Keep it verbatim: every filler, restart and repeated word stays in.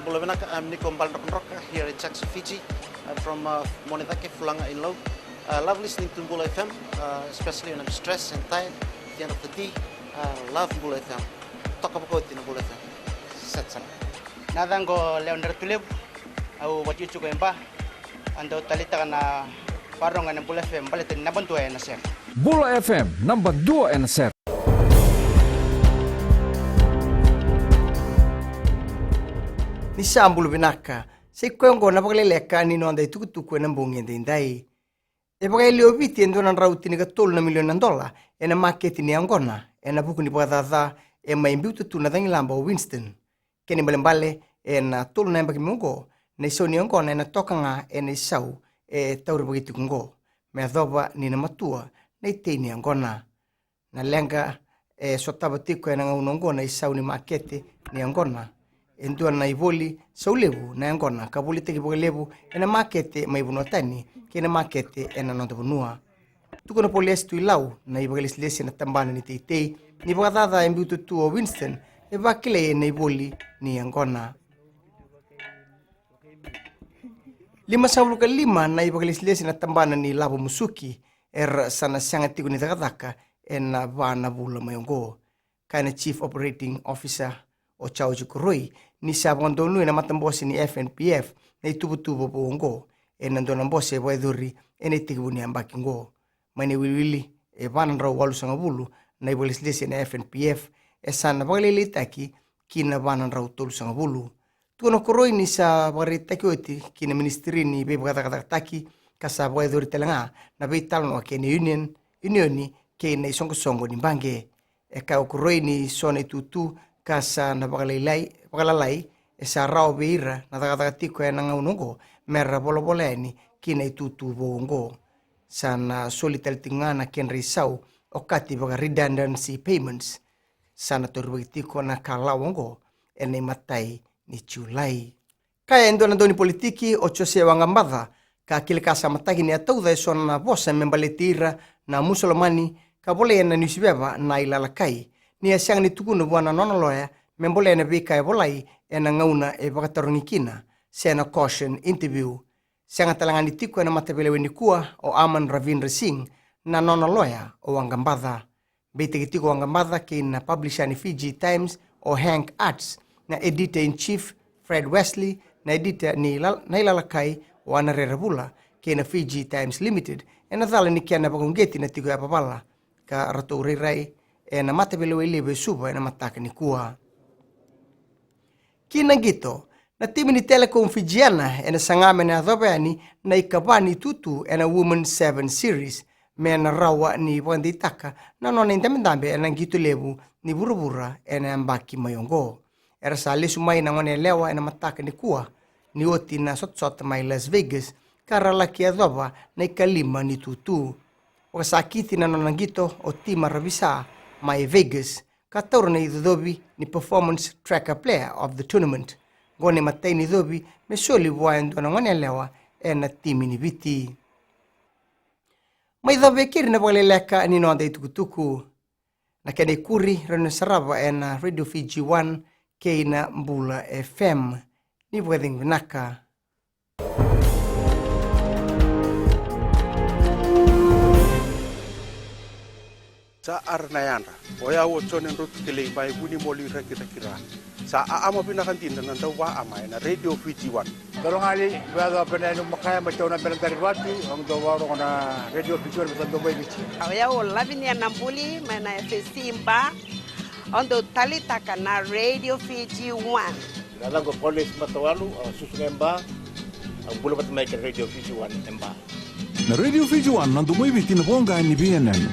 Bula vinaka, I'm Niko Baledrokadroka here in Jackson, Fiji. I'm from uh, Monedake, Fulaga in Lau. I love listening to Bula F M, uh, especially when I'm stressed and tired at the end of the day. I love Bula F M. Toka vakaoti na Bula F M. Set sara. Na yacaqu o Lewa Dratulevu, au vakaitikotiko e Ba. Au dau taleitaka na vakarorogo ena Bula F M baleta ni naba dua ena sere. Bula F M, naba dua ena sere. Ni sa bula vinaka, sa i koya oqo na vakaleleka ni noda itukutuku ena bogi edaidai. E vakayali o Viti e dua na drau tinikatolu na milioni na dola ena maketi ni yaqona ena vuku ni vakacaca e mai biuta tu na cagilaba o Winston. Kena ibalebale, ena tolu na yabaki mai oqo, na isau ni yaqona ena toka ga ena isau e taurivaki tiko oqo, me yacova ni na matua na itei ni yaqona. Na leqa e sotava tiko ena gauna oqo na isau ni makete ni yaqona e dua na ivoli sau levu na yaqona ka volitaki vakalevu ena makete mai vanua tani kei na makete ena noda vanua. Tukuna o Poliasi Tuilau, na ivakalesilesi ena tabana ni teitei, ni vakacaca e biuta tu o Winston e vakilai ena ivoli ni yaqona. Limasagavulu ka lima na ivakalesilesi ena tabana ni lavo musuki era sa na sega tiko ni cakacaka ena va na vula mai oqo. Kaya na Chief Operating Officer o George Koroi ni sa vakadonuya na matabose ni F N P F na ituvatuva vou oqo ena dua na bose e vakayacori ena itekivu ni yabaki oqo. Mai na iwiliwili e va na drau walusagavulu na ivakalesilesi ena F N P F e sa na vakalailaitaki ki na va na drau tolusagavulu. Tukuna o Koroi ni sa vakaraitaki oti ki na Minisitiri ni Veivakacakacakataki ka sa vakayacori tale ga na veitalanoa kei na union, unioni kei na isoqosoqo ni baqe. E kaya o Koroi ni so na itutu ka sa na vakalailai, vakalalai e sa rawa vei ira na cakacaka tiko ena gauna oqo me ra volavola yani ki na itutu vou oqo. Sa na soli tale tiko ga na kedra isau okati vaka redundancy payments. Sa na taurivaki tiko na ka lawa oqo ena imatai ni Julai. Kaya e dua na daunipolitiki o Jose Waqabaca ka kilakasamataki ni a tauca eso na vosa me baleti ira na Musulomani ka volai ena niusiveva na ilalakai, ni a sega ni tukuna vua na nona loya me bolea na veika e volai ena gauna e vakatarogi kina se na caution interview. Sega tale ga ni tiko ena mataveilawa nikua o Aman Ravindra Singh, na nona loya o Waqabaca. Beitaki tiko o Waqabaca kei na publisher ni Fiji Times o Hank Arts, na editor-in-chief Fred Wesley, na editor ni lal-, na ilalakai o Anarera Vula, kei na Fiji Times Limited ena cala ni kena vakauqeti na tiko yavavala ka ratou rairai ena mataveilawa levu e Suva ena mataka nikua. Ki na qito, na timi ni Telecom Fijiana ena saga me na yacova yani na ikava ni itutu ena Women Seven Series me na rawa ni vakadeitaka na nona idabedabe ena qito levu ni vuravura ena yabaki mai oqo. Era sa lesu mai na goneyalewa ena mataka nikua ni oti na sotasota mai Las Vegas ka ra laki yacova na ikalima ni itutu. Vakasakiti na nona qito o Tima Ravisa mai Vegas ka taura na icocovi ni Performance Tracker Player of the Tournament. Oqo na imatai ni covi me soli vua e dua na goneyalewa ena timi ni Viti. Mai cava e keri na vakaleleka ni noda itukutuku. Na kena ikuri rau na sarava ena Radio Fiji One kei na Bula F M. Ni vakacegu vinaka. Sa ara na yadra. O yau o Jone Drutu Kelei mai Vunimoli Rakiraki Ra. Sa aama vinaka dina na dauvaama ena Radio Fiji One. Dolo gali, vea dau penai no makaya mai tau na bela dari vatu, ang dau varo na Radio Fiji One, sa dau mai Viti. O yau o Lavinia Nabuli mai na F S C Ba. Au dau talitaka na Radio Fiji One. Na yacaqu o Paulesi Matawalu, au susu ga e Ba, au bula vata mai kei na Radio Fiji One e Ba. Na Radio Fiji One, na domo i Viti, na voqa ni veiyanuyanu.